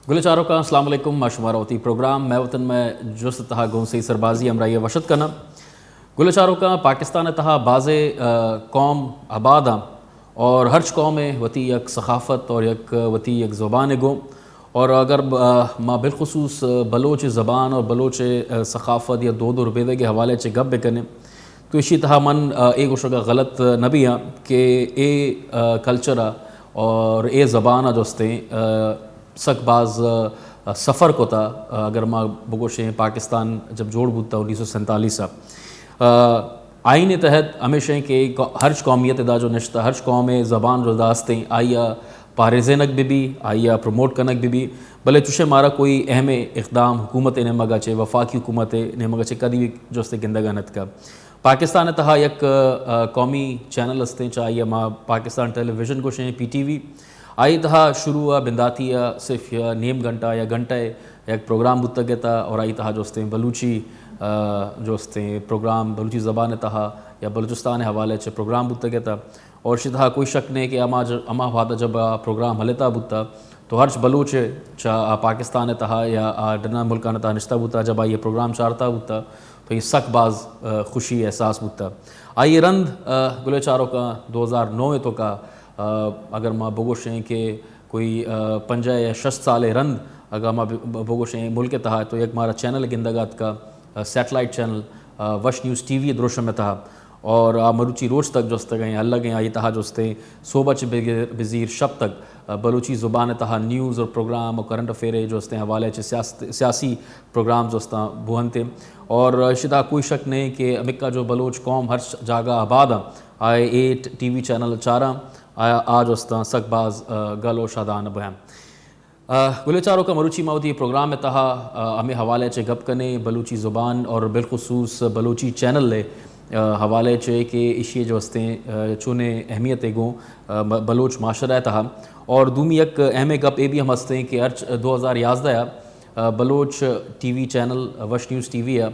گلیں چاروکاں، السلام علیکم۔ ما شمارا وتی پروگرام مئے وطن مئے جست تہا گوں سہی سربازی ہمراہی ءَ وش اتک کناں۔ گلیں چاروکاں، پاکستان ءِ تہا بازیں، آ، قوم آباد آں اور ہرچ قوم ءِ وتی یک ثقافت اور یک وتی یک زبان ءِ گوں۔ اور اگر، آ، ما بالخصوص بلوچ زبان اور بلوچ، آ، ثقافت یا دود و ربیدگ ءِ حوالے چہ گپ بکنیں، تو ایشی تہا من، آ، اے گوشگ ءَ غلط نہ بیاں کہ اے، آ، کلچر ءَ اور اے زبان ءَ جستیں، آ، سک باز، آ، سفر کتا۔ آ، اگر ما بگوشیں پاکستان جب جوڑ بوتا انیس سو سینتالیس ءَ، آ، آئین ءِ تحت ہمیش ایں کہ کو-، ہرچ قومیت ادا جو نشتہ، ہرچ قوم ءِ زبان جو داستیں، آئی ءَ پاریزینگ بہ بی، آئی ءَ پروموٹ کنگ بہ بی، بلے چوشیں مارا کوئی اہم اقدام حکومت ءِ نیمگ ءَ چہ، وفاقی حکومت ءِ نیمگ ءَ چہ کدی بھی جستے گندگ ءَ نتکا۔ پاکستان ءِ تہا یک، آ، قومی چینل استیں، چہ آئی ءَ ما پاکستان ٹیلی ویژن گوشیں، پی ٹی وی۔ آئی ءِ تہا شروع ءَ بنداتی ءَ صرف یا نیم گھنٹہ یا گھنٹہ ءِ یک پروگرام بوتگ ات اور آئی ءِ تہا جستیں بلوچی، آ، جستیں پروگرام بلوچی زبان ءِ تہا یا بلوچستان ءِ حوالے چہ پروگرام بوتگ ات۔ اور اشی تہا کوئی شک نہیں کہ ہما ج-، ہما وہدا جب آ پروگرام ہلتا بوتا تو ہرچ بلوچ چہ آ پاکستان ءِ تہا یا آ ڈنا ملکان ءِ تہا نشتہ بوتا، جب آئی ءَ پروگرام چارتا بوتا تو یہ سک باز، آ، خوشی احساس بوتا۔ آئی ءَ رند، آ، گلیں چاروکاں، دو ہزار نو ءِ توکا، آ، اگر ما بگوشیں کہ کوئی، آ، پنجاہ یا شست سال ءَ رند اگر ما ب-، ب-، بگوشیں ملک ءِ تہا تو یک مارا چینل گندگ ءَ اتکا، آ، سیٹلائٹ چینل، آ، وش نیوز ٹی وی دروشم ءِ تہا۔ اور آ مروچی روچ تک جستگیں الگ ایں، آئی تہا جستیں صوبہ چہ بگر-، بزیر شپ تک، آ، بلوچی زبان ءِ تہا نیوز اور پروگرام اور کرنٹ افیئر ءِ جستیں حوالے چہ سیاست-، سیاسی پروگرام جستاں بوہنتے۔ اور اشی تہا کوئی شک نہیں کہ امکا جو بلوچ قوم ہر ش-، جاگہ آباد آں، آ اے ٹ-، ٹی وی چینل چاراں، آ، آ جستاں سک باز، آ، گل و شادان بوہن۔ آ، گلیں چاروکاں، مروچی ما وتی پروگرام ءِ تہا، آ، ہمے حوالے چہ گپ کنیں، بلوچی زبان اور بالخصوص بلوچی چینل ءِ، آ، حوالے چہ کہ ایشی جو ہستیں، آ، چونیں اہمیت ءَ گوں، آ، ب-، بلوچ معاشرہ ءِ تہا۔ اور دومی یک اہم گپ اے بھی ہم ہستیں کہ ہرچ دو ہزار یازدہ ءَ، آ، بلوچ ٹی وی چینل، آ، وش نیوز ٹی وی ءَ،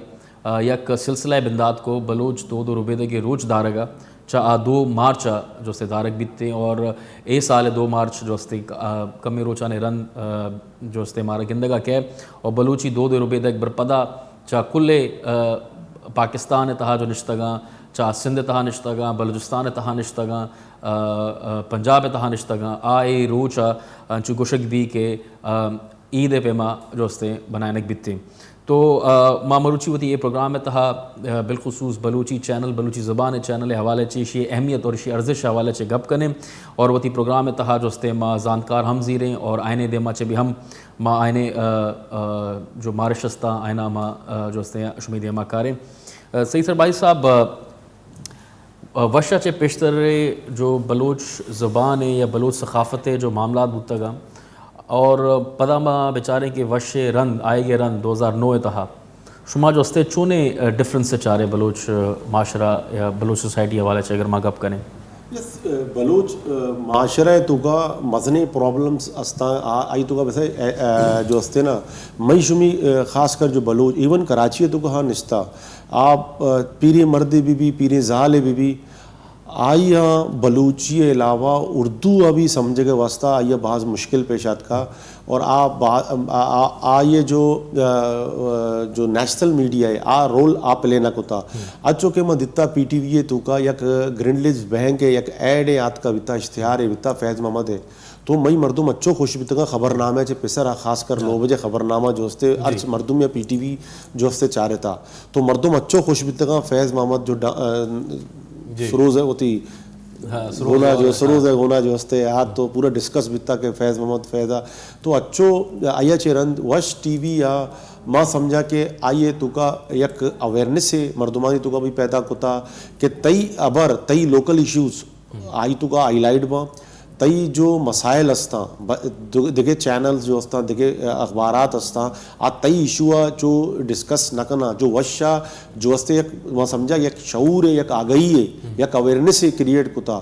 آ، یک سلسلہ بندات کو بلوچ دود و ربیدگ روچ دارگ ءَ۔ چہ آ دو مارچ ءَ جو استے دارگ بیتیں اور اے سال ءِ دو مارچ جو استے، آ، کمیں روچانے رند، آ، جو استے مارا گندگ ءَ کئے اور بلوچی دود ءُ ربیدگ برپدا چہ کل، آ، پاکستان ءِ تہا جو نشتگاں، چہ سندھ ءِ تہا نشتگاں، بلوچستان ءِ تہا نشتگاں، آ، آ، پنجاب ءِ تہا نشتگاں، آ اے روچ ءَ انچو گوشگ بی کہ، آ، عید ءِ پیما جو استے بنائینگ بیتیں۔ تو، آ، ما مروچی وتی اے پروگرام ءِ تہا، آ، بالخصوص بلوچی چینل، بلوچی زبان ءِ چینل ءِ حوالے چہ، ایشی اہمیت اور ایشی ارزش ءِ حوالے چہ گپ کنیں اور وتی پروگرام ءِ تہا جو استے ما زانتکار ہم زیریں اور آئینے دیما چہ بھی ہم ما آئینے، آ، آ، جو مارش استا آئینا ما، آ، جو استے شمی دیما کاریں۔ آ، سعید سربازی صاحب، آ، وش ءَ چہ پیشتر جو بلوچ زبان ءِ یا بلوچ ثقافت ءِ جو معاملات بوتگ اَں اور پدا ما بچاریں کہ وش ءِ رند، آئیگ ءِ رند دو ہزار نو ءِ تہا شما جو استے چونیں، آ، ڈفرنس ءَ چارے بلوچ، آ، معاشرہ یا بلوچ سوسائٹی حوالے چہ اگر ما گپ کنیں؟ یس، آ، بلوچ، آ، معاشرہ ءِ توکا مزنیں پرابلمز استاں، آ، آئی توکا بس، آ، آ، جو استے نا، مئی شمی، آ، خاص کر جو بلوچ، ایون کراچی ءِ توکا ہاں نشتا، آ، آ، پیریں مردے بہ بی، پیریں زالے بہ بی، آئی ءَ بلوچی ءِ علاوہ اردو ءَ بھی سمجھگ ءِ واسطہ آئی ءَ باز مشکل پیش آتکا اور آ با-، آ-، آ-، آئی ءِ جو، آ، آ، جو نیشنل میڈیا ہے، آ رول آ پلے نہ کتا۔ اچو کہ ما دیتا پی ٹی وی ءِ توکا یک گرینڈلیز بینک ءِ یک ایڈ ءِ آتکا بیتا، اشتہار ءِ بیتا فیض محمد ءِ۔ تو مئی مردم اچو خوش بیتگاں، خبرنامہ چہ پسر ءَ، خاص کر نو بجے خبرنامہ جو استے، ہرچ مردم یا پی ٹی وی جو استے چارتا۔ تو مردم اچو خوش بیتگاں، فیض محمد جو ڈا-، آ، سروز ءَ وتی گونا جو، سروز ءِ گونا جو استے، آ تو پورا ڈسکس بیتا کہ فیض محمد فیض ءَ۔ تو اچو آئی ءَ چہ رند وش ٹی وی ءَ ما سمجھا کہ آئی ءِ توکا یک اویئرنس ءِ مردمانی توکا بھی پیدا کتا کہ تئی ہبر، تئی لوکل ایشوز، آئی توکا ہائی لائٹ باں، تئی جو مسائل استاں، ب-، دو-، دگہ چینلز جو استاں، دگہ اخبارات استاں، آ تئی ایشو ءَ چو ڈسکس نہ کناں، جو وش ءَ جو استے یک، ما سمجھا یک شعور ءِ، یک آگہی ءِ، یک اویئرنس ءِ کریئیٹ کتا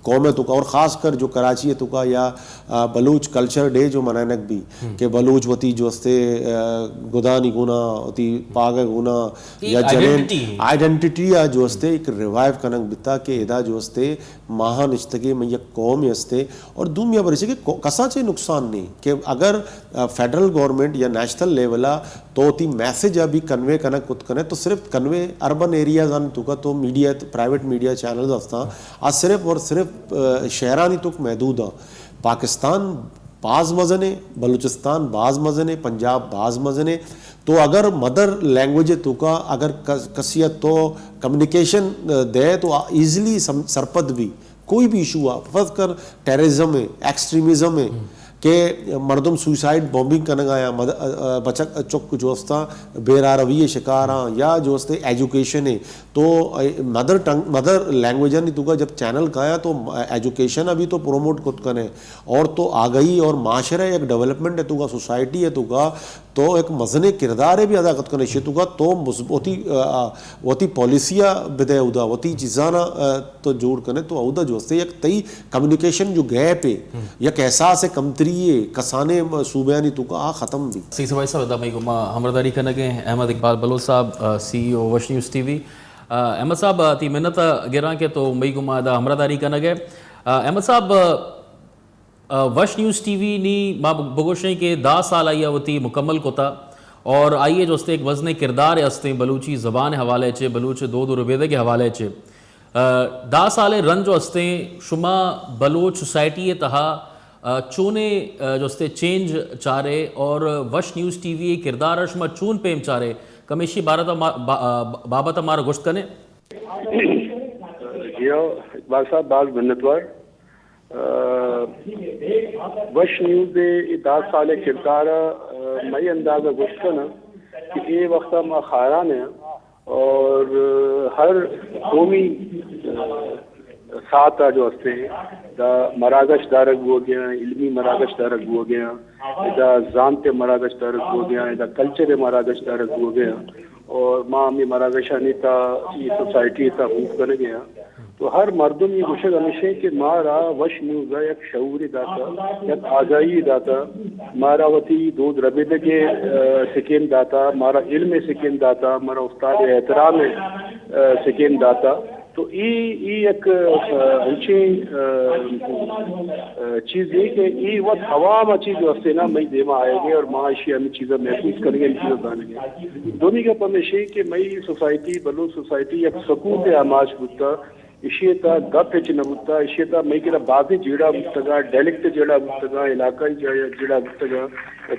قوم ءِ توکا، اور خاص کر جو کراچی ءِ توکا یا، آ، بلوچ کلچر ڈے جو منائینگ بی، کہ بلوچ وتی جو استے، آ، گدانی گونا، وتی پاگ ءِ گونا، یا جنین آئیڈنٹی ءَ جو استے ایک ریوائیو کنگ بیتا کہ ادا جو استے ماہاں نشتگیں مئے یک قومے استے، اور دومی ہبر ایش کہ کو-، کسا چے نقصان نہیں کہ اگر، آ، فیڈرل گورنمنٹ یا نیشنل لیول ءَ تو وتی میسج ءَ بھی کنوے کنگ کت کنے تو صرف کنوے اربن ایریاز آنی توکا تو میڈیا، پرائیویٹ میڈیا چینلز ہستاں، آ صرف اور صرف، آ، شہرانی توک محدود آں۔ پاکستان باز مزن ہے، بلوچستان باز مزن ہے، پنجاب باز مزن ہے۔ تو اگر مدر لینگویج توکا اگر کس-، کسی ءَ تو کمیونیکیشن، آ، دے تو آ ایزیلی سم-، سرپد بھی۔ کوئی بھی ایشو آ، فرض کر ٹیررزم ہے، ایکسٹریمزم ہے، کہ مردم سوئسائیڈ بمبنگ کنگ آیاں، مد-، آ، آ، بچک چک جو استاں بے راہ روی شکار آں، یا جو استے ایجوکیشن ہے، تو، آ، مدر ٹنگ، مدر لینگویج آنی توکا جب چینل کایاں تو ایجوکیشن ءَ بھی تو پروموٹ کت کنے، اور تو آگہی اور معاشرہ یک ڈیولپمنٹ ءِ توکا، سوسائٹی ءِ توکا تو یک مزنیں کردارے بھی ادا کت کنے، ایشی توکا تو مثب-، وتی، آ، آ، وتی پالیسی ءَ بدے اودا، وتی چیزاں ءَ، آ، تو جوڑ کنے، تو اودا جو استے یک تئی کمیونیکیشن جو گیپ ہے، یک احساس کمتری ہے، کسانیں صوبیانی توکا آ ختم بھی۔ سی سوائی صاحب، ادا مئی گوما ہمراہداری کنگ ءَ احمد اقبال بلوچ صاحب، آ، سی ای او وش نیوز ٹی وی۔ آ، احمد صاحب، آ، تئی منت ءَ گراں کہ تو مئی گوما ادا ہمراہداری کنگ ءَ۔ آ، احمد صاحب، آ، آ، وش نیوز ٹی وی نی ما ب-، بگوشیں کہ دہ سال آئی ءَ وتی مکمل کتا اور آئی ءِ جو استے یک وزنیں کردار استیں بلوچی زبان ءِ حوالے چے، بلوچ دود و ربیدگ ءِ حوالے چے۔ آ، دہ سال ءِ رند جو استیں شما بلوچ سوسائٹی ءِ تہا، آ، چونیں، آ، جو استے چینج چارے اور وش نیوز ٹی وی ءِ کردار ءَ شما چون پیم چارے، کمیشی بارت ءَ ما-، با-، آ، بابت ءَ مارا گوشت کنے؟ جی ہو، اقبال صاحب، باز منتوار۔ آ، وش نیوز ءِ اے دہ سال ءِ کردار ءَ، آ، مئی انداز ءَ گوشت کناں کہ اے وقت ءَ ما خاران ایں اور، آ، ہر قومی، آ، ساعت ءَ جو استے دا مراگش دارگ بوگے ہیں، علمی مراگش دارگ بوگے ہیں، دا زانت ءِ مراگش دارگ بوگے ہیں، دا کلچر ءِ مراگش دارگ بوگے ہیں۔ اور ما ہمے مراگشانی تہا، اے سوسائٹی تہا خوب کنگے ہاں۔ تو ہر مردم اے گوشگ ہمیش ایں کہ مارا وش نیوز ءَ یک شعورے داتا، یک آگاہی داتا، مارا وتی دود ربیدگ ءِ، آ، سکین داتا، مارا علم ءِ سکین داتا، مارا استاد ءِ احترام ءِ، آ، سکین داتا۔ تو اے، اے یک، آ، انچیں، آ، آ، چیزے کہ اے وت عوام ءَ چیز جو استے نا، مئی دیما آئیگے اور ما اشی ہمیں چیزا محفوظ کنگے، ہمیں چیزا زانگے۔ دومی گپ ہمیش ایں کہ مئی سوسائٹی، بلوچ سوسائٹی یک سکوت ءِ آماچ بوتا، اشی ءِ تہا گپ ہچ نہ بوتا، اشی ءِ تہا مئی کرا بازیں جیڑہ بوتگا، ڈائلیکٹ جیڑہ بوتگا، علاقائی جیڑہ، جیڑہ بوتگا،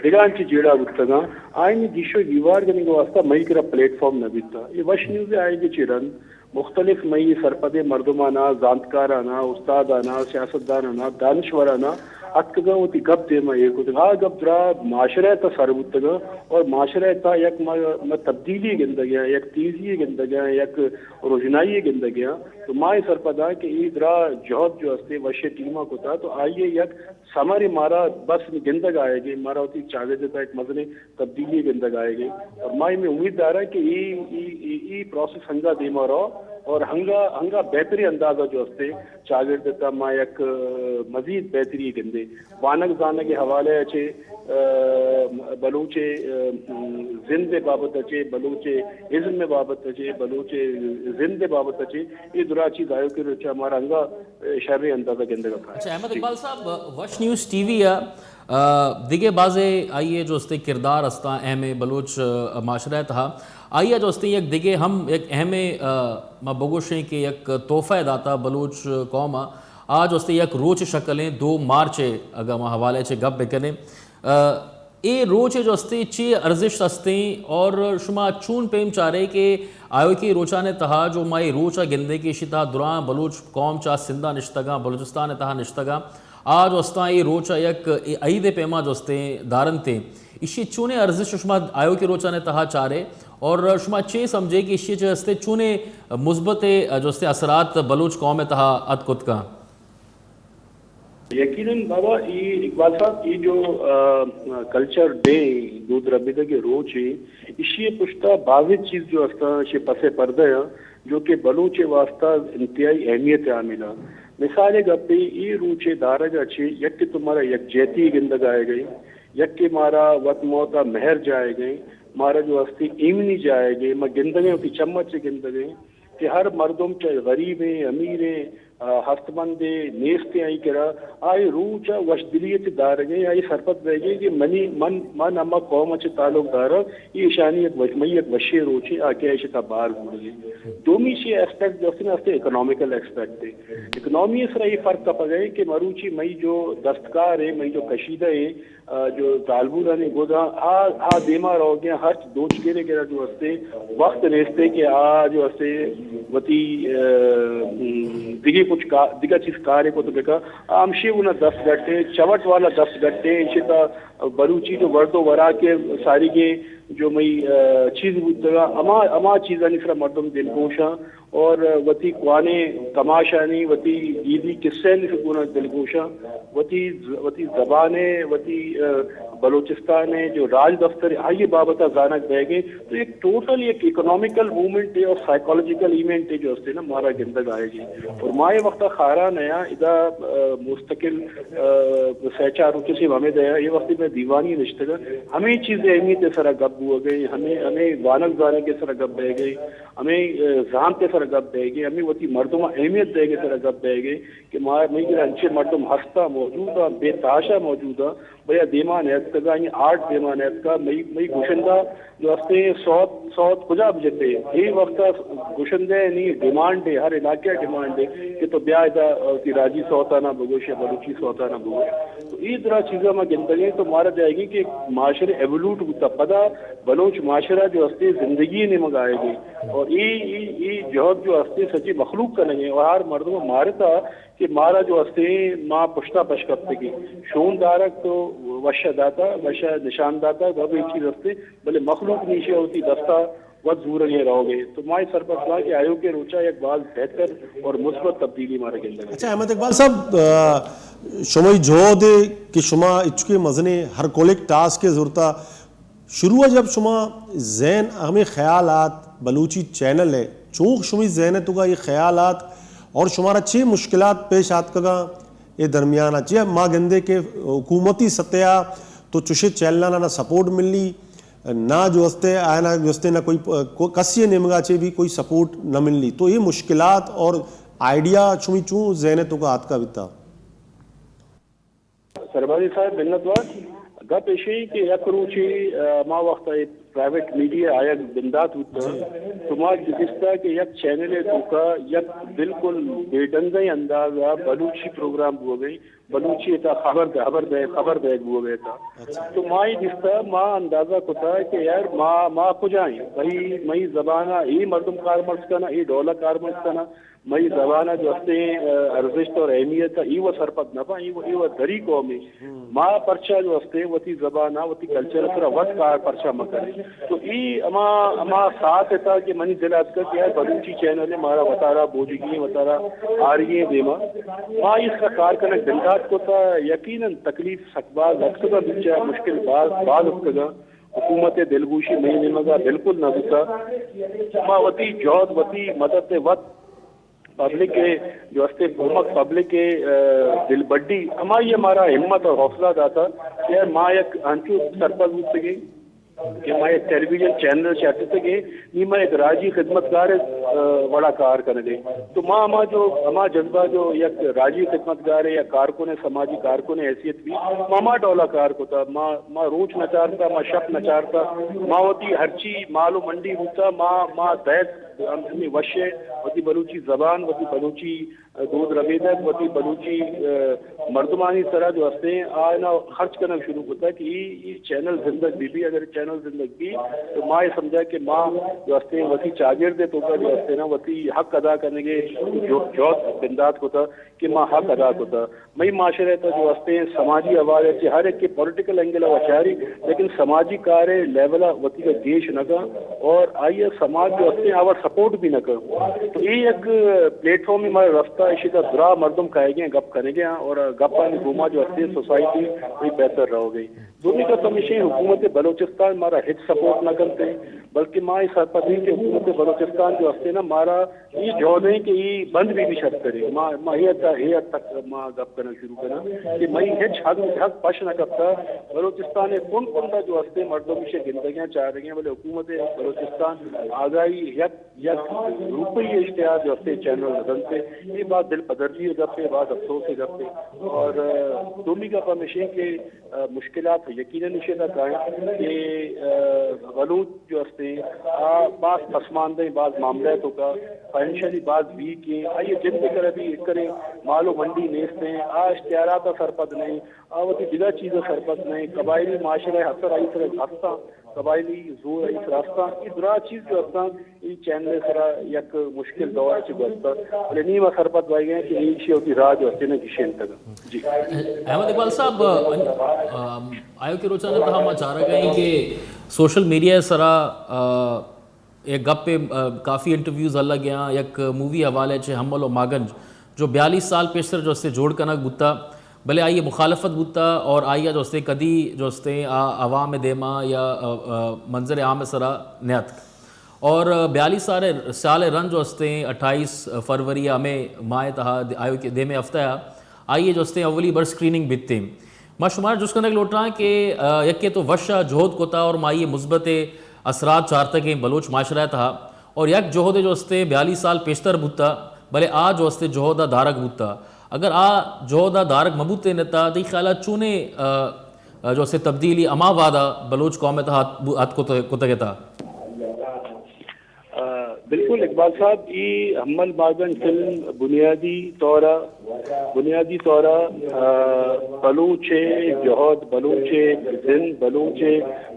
دگہ انچیں جیڑہ بوتگا، آئینی گیش و گیوار کنگ ءِ واسطہ مئی کرا پلیٹ فارم نہ بیتا۔ اے وش نیوز ءِ آئیگے چی رند مختلف مئی سرپدیں مردماناں، زانتکاراناں، استاداناں، سیاستداناناں، دانشوراناں اتکگاں وتی گپ دیما ایر کتگ۔ آ گپ درا معاشرہ ءِ تہا سر بوتگاں اور معاشرہ ءِ تہا یک ما، ما تبدیلی گندگاں، یک تیزی گندگاں، یک روژنائی گندگاں۔ تو ما اے سرپداں کہ اے درا جہد جو استے وشیں ٹیما کتا تو آئی ءِ یک ثمرے مارا بس گندگ آئیگے، مارا وتی چاگرد ءِ تہا یک مزنیں تبدیلی گندگ آئیگے۔ اور ما ہمے امید داراں کہ اے، اے، اے، اے پروسیس ہنگا دیما رو اور ہنگا، ہنگا بہتریں انداز ءَ جو استے چاگرد ءِ تہا ما یک، آ، مزید بہتری گندے۔ وانگ زانگ ءِ حوالہ ءَ چے، آ، بلوچ ءِ، آ، زند ءِ بابت ءَ چے، بلوچ ءِ ازم ءِ بابت ءَ چے، بلوچ ءِ زند ءِ بابت ءَ چے، اے درا چیز آیوکیں روچ ءَ مارا ہنگا شریں انداز ءَ گندگ ءَ کائے۔ اچھا، احمد اقبال صاحب، وش نیوز ٹی وی ءَ، آ، دگہ بازیں آئی ءِ جو استے کردار استاں اہمیں بلوچ، آ، معاشرہ ءِ تہا، آئی ءَ جو استے یک دگہ ہم یک اہمیں، آ، ما بگوشیں کہ یک تحفہ داتا بلوچ قوم ءَ، آ جو استے یک روچ شکلیں دو مارچ ءِ اگاں ما حوالے چہ گپ بکنیں، آ، اے روچ ءِ جو استے چے ارزشت استیں اور شما چون پیم چارے کہ آیوکیں روچان ءِ تہا جو ما اے روچ ءَ گندیں کہ ایشی تہا دراہ بلوچ قوم چہ سندھ ءَ نشتگاں، بلوچستان ءِ تہا نشتگاں، آ جو استاں اے روچ ءَ یک اے عید ءِ پیما جو استیں دارنتیں، ایشی چونیں ارزشت شما آیوکیں روچان ءِ تہا چارے اور شما چے سمجھے کہ ایشی چہ استے چونیں مثبت جو استے اثرات بلوچ قوم ءِ تہا اتک کت کن؟ یقیناً بابا، اے اقبال صاحب، اے جو، آ، کلچر ڈے، دود ربیدگ ءِ روچ ایں، ایشی ءِ پشتا بازیں چیز جو استاں، ایشی پس ءِ پردہ آں، جو کہ بلوچ ءِ واسطہ انتہائی اہمیت ءِ حامل آں۔ مثال ءِ گپے، اے روچ ءِ دارگ ءَ چہ یک کہ تو مارا یکجہتی گندگ آئیگے، یک کہ مارا وت موت ءَ مہر جائیگے، مارا جو ہستی ایمنی جائیگے، ما گندگیں وتی چم ءَ چہ گندگیں کہ ہر مردم چاہے غریب ایں، امیر ایں، آ، ہستمندے نیست آئی کرا، آئی روچ ء وشدلی ء چہ دارگیں، آئی سرپد بئیگیں کہ منی، من، من ہما قوم ء چہ تعلق داراں، اے ایشانی یک وش-، مئی یک وشیں روچے آ کہ ایشی تا بار بوڑگیں۔ دومی چی ایسپیکٹ جو است نا، است اکنامیکل ایسپیکٹ ہے۔ اکنامی سرا یہ فرق کپگ ہے کہ مروچی مئی جو دستکار ہے، مئی جو کشیدہ ہے، آ، جو زالبولانی گداں آ، آ دیما روگیں ہرچ دوچ گرے گرا جو استے وقت نیستے کہ آ جو استے وتی، آ، م، دگہ کچھ کا-، دگہ چیز کارے کو تو بکا۔ آ ہمشی اونا دست گٹے، چوٹ والا دست گٹے، انشی تا بلوچی جو ورد و وراکے ساری کے جو مئی، آ، چیز بوتگا، اما، اما چیزانی سرا مردم دلگوشاں۔ اور وتی کوانیں کماشانی، وتی گیدی کسہانی سکوناں دلگوشاں، وتی ز-، وتی زبان ء، وتی، آ، بلوچستان ء جو راج دفتر آئی بابت ء زانگ بئیگیں، تو یک ٹوٹل یک اکنامیکل موومنٹ ہے اور سائیکالوجیکل ایونٹ ہے جو استے نا مارا گندگ آئیگی۔ اور ما یہ وقت خاران ہے ادا، آ، مستقل، آ، سہ چار روچ سے ہمیں دیا، یہ وقت میں دیوانی نشتگا، ہمیں چیز اہمیت سرا گپ بوگے، ہمیں، ہمیں وانگ زانے کے سرا گپ بئیگے۔ ہمے، آ، زانت ء سرا گپ بئیگے، ہمے وتی مردم ء اہمیت دئیگ ء سرا گپ بئیگے کہ ما، مئی گرا انچیں مردم ہستاں، موجود آں، بے تاشا موجود آں، بیا دیما نیتکگا، آئی آرٹ دیما نیتکا، مئی، مئی گشندہ جو ہستے سوت، سوت کجا بجتے؟ اے وقت گشندہ نی ڈیمانڈ ہے، ہر علاقہ ڈیمانڈ ہے کہ تو بیا ادا، آ، وتی راجی سوتانا بگوش یا بلوچی سوتانا بگوش۔ تو اے درا چیزاں ما گندگیں تو مارا جائیگی کہ معاشرے ایولوٹ بوتا، پدا بلوچ معاشرہ جو ہستے زندگی نیمگ آئیگی۔ اور اے، اے، اے جہد جو ہستے سجی مخلوق کنگے اور ہر مردم مارتا کہ مارا جو ہستے ما پشتا پش کپتگی۔ شون دارگ تو وشہ داتا، وشہ نشان داتا، بب اے چیز ہستے، بلے مخلوق نیشے ہوتی دستا وت زورگے رہوگے۔ تو ما اے سرپد باں کہ آیوکے روچا یک باز بہتر اور مثبت تبدیلی مارا گندگ۔ اچھا احمد اقبال صاحب، آ، شمئی جہد ہے کہ شما اچکے مزنے ہر کولیک ٹاسک کے زورتا شروع ء جب شما ذہن ہمیں خیالات بلوچی چینل ہے، چوک شمی ذہن ء توکا یہ خیالات اور شمارا چے مشکلات پیش آتکگاں اے درمیان ء؟ چیا ما گندے کہ حکومتی سطح ء تو چشے چینلانا نہ سپورٹ ملی، نہ جو استے آئنا جو استے نہ کوئی پ-، کو-، کسی نیمگا چے بھی کوئی سپورٹ نہ ملی، تو یہ مشکلات اور آئیڈیا شمی چوں ذہن ء توکا آتکا بیتا؟ سربازی صاحب، منت وار۔ گپ ایشی کہ یک روچے، آ، ما وقت اے پرائیویٹ میڈیا آیگ بندات بوتا، تو ما دیستا کہ یک چینل توکا یک بالکل بے ڈنگیں انداز ء بلوچی پروگرام بوگئی، بلوچی تا خبر دے، خبر دے، خبر دے بوگئی تا۔ تو ما یہ دیستا، ما اندازہ کتا کہ یار ما، ما کجائیں؟ بھئی، مئی زبان ء اے مردم کارمرز کنا، اے ڈولا کارمرز کنا، مئی زبان ء جو ہستیں، آ، ارزشت اور اہمیت ء ایوہ سرپد نہ باں، ایوہ، ایوہ دری قومے۔ ما پرچا جو ہستیں وتی زبان ء وتی کلچر ء سرا وت کار پرچا مہ کنیں؟ تو ای ہما، ہما ساعت ء تا کہ منی دل اتکا کہ یار بلوچی چینل ء مارا وتارا بوجگی ایں، وتارا آرگی ایں دیما۔ ما اس کا کار کنگ بندات کو تا، یقیناً تکلیف سک باز اتکگا، بچا مشکل باز، باز اتکگا۔ حکومت ء دلگوشی مئی نیمگا بالکل نہ بوتا۔ ما وتی جہد، وتی مدد ء وت پبلک ء جو استے کمک، پبلک ء، آ، دلبڈی، ہمائی ء مارا ہمت اور حوصلہ داتا کہ ما یک انچو سرپد بوتگیں کہ ما یک ٹیلی ویژن چینل چاٹتگیں، نی ما یک راجی خدمتگار ء، آ، وڑا کار کنگے۔ تو ما ہما جو، ہما جذبہ جو یک راجی خدمتگار ء یا کارکن ء، سماجی کارکن ء حیثیت بھی، ما ہما ڈولا کار کتا، ما، ما روچ نہ چارتا، ما شپ نہ چارتا، ما وتی ہرچی مال و منڈی بوتا، ما، ما دہت ہمے وش ء وتی بلوچی زبان، وتی بلوچی دود ربیدگ، وتی بلوچی، آ، مردمانی سرا جو ہستیں، آیانا خرچ کنگ شروع کتا کہ ای، ای چینل زندگ بی بی، اگر چینل زندگ بی تو ما یہ سمجھا کہ ما جو ہستیں وتی چاگرد توکا جو ہستیں نا وتی حق ادا کنگے جو، جہد بندات کتا کہ ما حق ادا کتا۔ مئی معاشرہ تا جو ہستیں سماجی حوالے سے ہر ایک کے پولیٹیکل اینگل ء وچاری، لیکن سماجی کار ء لیول ء وتی کا گیش نہ کن اور آئی ء سماج جو ہستیں آوار سپورٹ بھی نہ کن۔ تو یہ ایک پلیٹ فارم ہمارا رستہ ہے، اسی کا درا مردم کہے گئے، گپ کرے گئے اور گپ آنی گوما جو ہستیں سوسائٹی بھی بہتر رہو گئی۔ دومی کا کمیشن حکومت بلوچستان مارا ہچ سپورٹ نہ کرتے، بلکہ ما یہ سرپد ہیں کہ حکومت بلوچستان جو ہستیں نا مارا یہ جہد ہیں کہ یہ بند بھی بھی شرط کرے۔ ما، ما یہ تا، یہ تک ما گپ کرنا شروع کرنا کہ مئی ہچ حق، حق پش نہ کپتا۔ بلوچستان ء کنڈ کنڈ ء جو ہستیں مردم ایشی گندگیاں چارگیں، بلے حکومت بلوچستان آگاہی یک یک روپی اشتہار جو ہستے چینل ندنتے، یہ باز دل پدردی گپے، باز افسوس گپے۔ اور، آ، دومی گپ ہمیشیں کہ، آ، مشکلات یقیناً اشی تک آئیں کہ، آ، بلوچ جو ہستے، آ، باز پسماندہ ہیں، باز معاملہ توکا فائنینشلی باز ویک ہیں، آئیے جند کرا بھی ایک کریں مال و منڈی نیست ہیں، آ اشتہارات سرپد نہیں، آ وتی دگہ چیز سرپد نہیں، قبائلی معاشرہ اثر آئی سر ہستاں، قبائلی زور آئی سر ہستاں، یہ درا چیز جو ہستاں، یہ چینل سرا یک مشکل دور چی گوستا، بلے نی ما سرپد بائی گئے کہ ایشی ہوتی راج ہوتے نہ کشین تک۔ جی۔ احمد اقبال صاحب، آیو کے روچانا تہا ما چارہ گئے کہ سوشل میڈیا سرا، آ، یک گپے، آ، کافی انٹرویوز اللہ گیا، یک مووی حوالے چے حمل و ماگنج، جو بیالیس سال پیشتر جو استے جوڑ کنگ بوتا، بلے آئی مخالفت بوتا اور آئی جو استے کدی جو استے آ عوام دیما یا، آ، آ، منظر عام سرا نیاتک۔ اور، آ، بیالیس سال، سال رند جو استے اٹھائیس فروری ہمیں ماہ تہا د-، آیو کے دیمے ہفتہ آ، آئی جو استے اولی بر سکریننگ بیتے۔ ما شمار جست کنگ لوٹاں کہ، آ، یکے تو وش آ جہد کتا اور ما یہ مثبت اثرات چارتگیں بلوچ معاشرہ تہا، اور یک جہد جو استے بیالیس سال پیشتر بوتا، بلے آ جو استے جہد آ دارگ بوتا۔ اگر آ جہد آ دارگ مبوتے نتا، تئی خیال آ چونے، آ، آ، جو استے تبدیلی ہما وعدہ بلوچ قوم تہا ات بو-، ات کت-، کتگتا؟ آ، بالکل اقبال صاحب، ای حمل ماگنج فلم بنیادی طور، بنیادی طور، آ، بلوچ جہد، بلوچ زند، بلوچ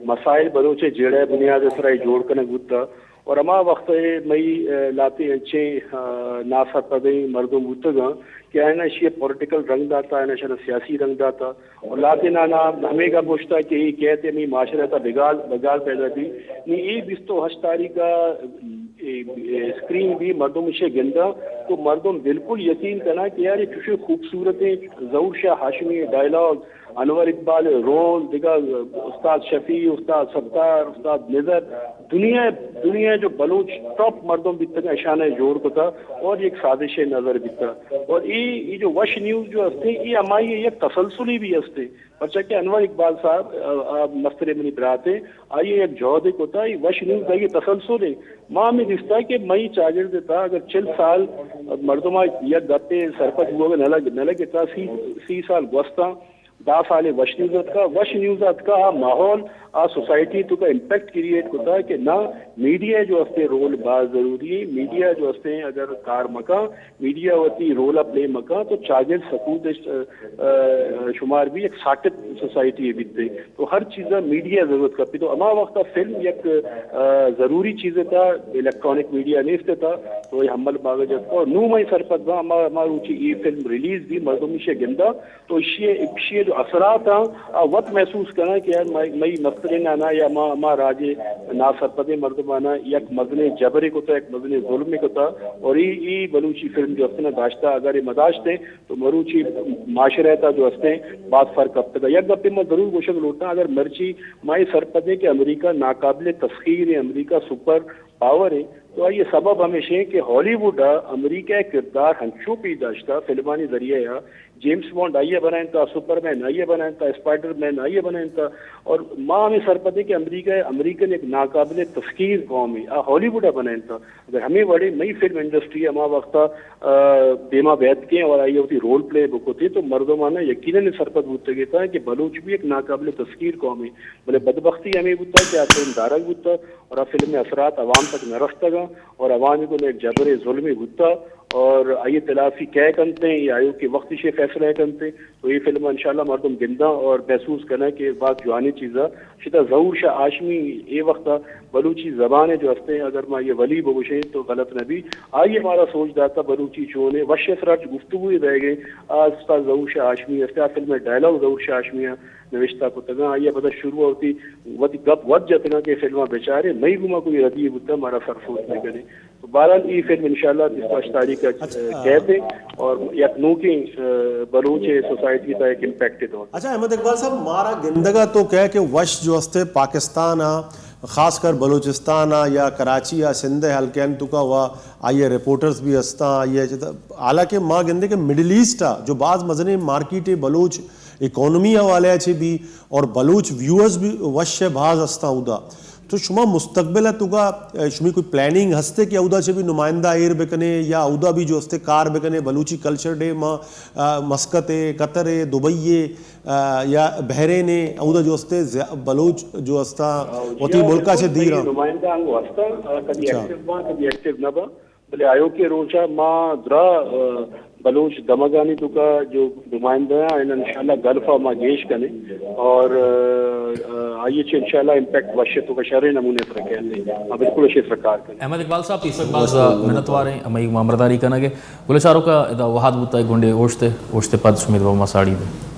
مسائل، بلوچ جیڑہ بنیاد سرا جوڑ کنگ بوتا۔ اور ہما وقت مئی، آ، لاتے انچیں، آ، ناسرپدیں مردم بوتگاں کہ آئینا شی پولیٹیکل رنگ داتا، آئینا شر سیاسی رنگ داتا۔ اور لاتینانا ہمے گپ گوشتا کہ اے کئیت ہمے معاشرہ تا بگال، بگال پیدا بی۔ نی اے بیست و ہشت تاریخ ء اے، اے اسکرین بی مردم اشے گندا تو مردم بالکل یقین کنا کہ یار اے چوشیں خوبصورتیں ظہور شاہ ہاشمی ڈائیلاگ، انور اقبال رول، دگہ استاد شفیع، استاد ستار، استاد نظر، دنیا، دنیا جو بلوچ ٹاپ مردم بیتگ اشانہ جوڑ کتا اور یک سازش نظر بیتا۔ اور ای، ای جو وش نیوز جو ہستے، ای ہمائی یک تسلسلی بھی ہستے۔ پرچا کہ انور اقبال صاحب، آ، آ، مستریں منی برات ایں، آئی ء یک جہدے کتا، اے وش نیوز آئی ء تسلسل ایں۔ ما ہمے دیستا کہ مئی چاگرد ء تھا اگر چل سال مردم ء یک گپے سرپد بوگ ء نہ لگ، نہ لگتا، سی، سی سال گوستاں، دہ سال وش نیوز اتکا، وش نیوز اتکا، آ ماحول، آ سوسائٹی تو کا امپیکٹ کریئیٹ کتا کہ نہ میڈیا جو استے رول باز ضروری ہے، میڈیا جو استے اگر کار مکا، میڈیا وتی رول ء پلے مکاں تو چاگرد سکوت اش، آ، آ، شمار بھی یک ساکت سوسائٹی بیتے۔ تو ہر چیز ء میڈیا ضرورت کپی۔ تو ہما وقت ء فلم یک، آ، ضروری چیز تھا، الیکٹرانک میڈیا نیست تھا۔ تو یہ حمل باغ جت اور نو مئی سرپد با ہما، ہما روچی یہ فلم ریلیز بھی مردم اسے گندا۔ تو اشی، اشی جو اثرات ہیں، آ وت محسوس کرنا کہ یار مئی، مئی مسترین آنا یا ما، ما راجے ناسرپدیں مردمانا یک مزنیں جبرے کتا، یک مزنیں ظلمے کتا۔ اور ای، ای بلوچی فلم جو ہستنا داشتا، اگر یہ مداشتے تو مروچی معاشرہ تا جو ہستے باز فرق کپتگا۔ یک گپے ما ضرور گوشگ لوٹاں، اگر مرچی ما یہ سرپدیں کہ امریکہ ناقابل تسخیر ہے، امریکہ سپر پاور ہے، تو آئی سبب ہمیش ہے کہ ہالی ووڈ ء امریکہ ء کردار ہنچو پیش داشتا فلمانی ذریعہ ء، جیمس بانڈ آئی ء بنائینتا، سپرمین آئی ء بنائینتا، اسپائڈر مین آئی ء بنائینتا، اور ما ہمیں سرپدیں کہ امریکہ، امریکن ایک ناقابل تسخیر قوم ہے، آ ہالی ووڈ ء بنائینتا۔ اگر ہمیں وڑے مئی فلم انڈسٹری ہما وقت ء، آ، دیما بیت کے اور آئی وتی رول پلے بکتے تو مردمانہ یقیناً سرپد بوتگے تھا کہ بلوچ بھی ایک ناقابل تسخیر قوم ہے۔ بلے بدبختی ہمیں بوتا کہ آ فلم دارگ بوتا اور آ فلم اثرات عوام تک نہ رستگا اور عوام کو ایک جبر ظلم بوتا اور آئی تلافی کئے کنتے یا آیو کہ وقت سے فیصلہ کنتے۔ تو یہ فلم انشاءاللہ مردم گنداں اور محسوس کناں کہ بعض جوانی چیزاں شتا۔ ظہور شاہ ہاشمی اے وقت بلوچی زبان جو ہستے، اگر ما یہ ولی بگوشیں تو غلط نہ بی، آئی ہمارا سوچ داتا بلوچی چونے وش سراٹ گفتگو بہ گئے، آ استاد ظہور شاہ ہاشمی ہستے، آ فلم ڈائیلاگ ظہور شاہ ہاشمی نوشتہ کتگاں، آئی پدا شروع ہوتی وتی گپ وت جتگاں کہ فلم بچارے، مئی گما کوئی ردی بوتا مارا سرسوز نہ کرے۔ بہرحال، ای فلم انشاءاللہ بیست و ہشت تاریخ ء، اچھا۔ کہتے اور یک نوکیں، آ، بلوچ سوسائٹی تا ایک امپیکٹ دور۔ اچھا، احمد اقبال صاحب، مارا گندگا تو کہہ کہ وش جو استے پاکستان آ، خاص کر بلوچستان آ یا کراچی آ، سندھ حلقین تو کا ہوا، آئیے رپورٹرز بھی ہستاں، آئیے چیتا-، حالانکہ ما گندے کہ مڈل ایسٹ آ جو باز مزنیں مارکیٹ ہے بلوچ اکانومی حوالے چے بھی اور بلوچ ویورز بھی وش باز ہستاں ادا۔ تو شما مستقبل ءِ توکا، ءَ، شمی کوئی پلاننگ ہستے کہ اودا چہ بھی نمائندہ ایر بکنے یا اودا بھی جو ہستے کار بکنے، بلوچی کلچر ڈے ما، ءَ، مسقط ءَ، قطر ءَ، دبئی ءَ، ءَ، یا بحرین ءَ، اودا جو ہستے زیا-، بلوچ جو ہستا وتی ملکا چہ دیر آں؟ نمائندہ انگو ہستاں، ءَ، کبھی ایکٹیو باں، کبھی ایکٹیو نہ باں۔ بلے آیوکیں روچا ما درا، ءَ، بلوچ دمگانی توکا جو نمائندہ آں، ان انشاءاللہ گلف ءَ ما گیش کنیں اور، ءَ، ءَ، آئی چہ انشاءاللہ امپیکٹ وش توکا شریں نمونے سرا کیت۔ ما بالکل اشی سرا کار کنیں۔ احمد اقبال صاحب، تئی سک باز منتوار ایں ہمے مامرداری کنگ ءَ۔ گل چاروکا ادا وہد بوتا، گونڈے اوشت ءَ، اوشت ءَ پد شمے دوا ما ساڑی دیں۔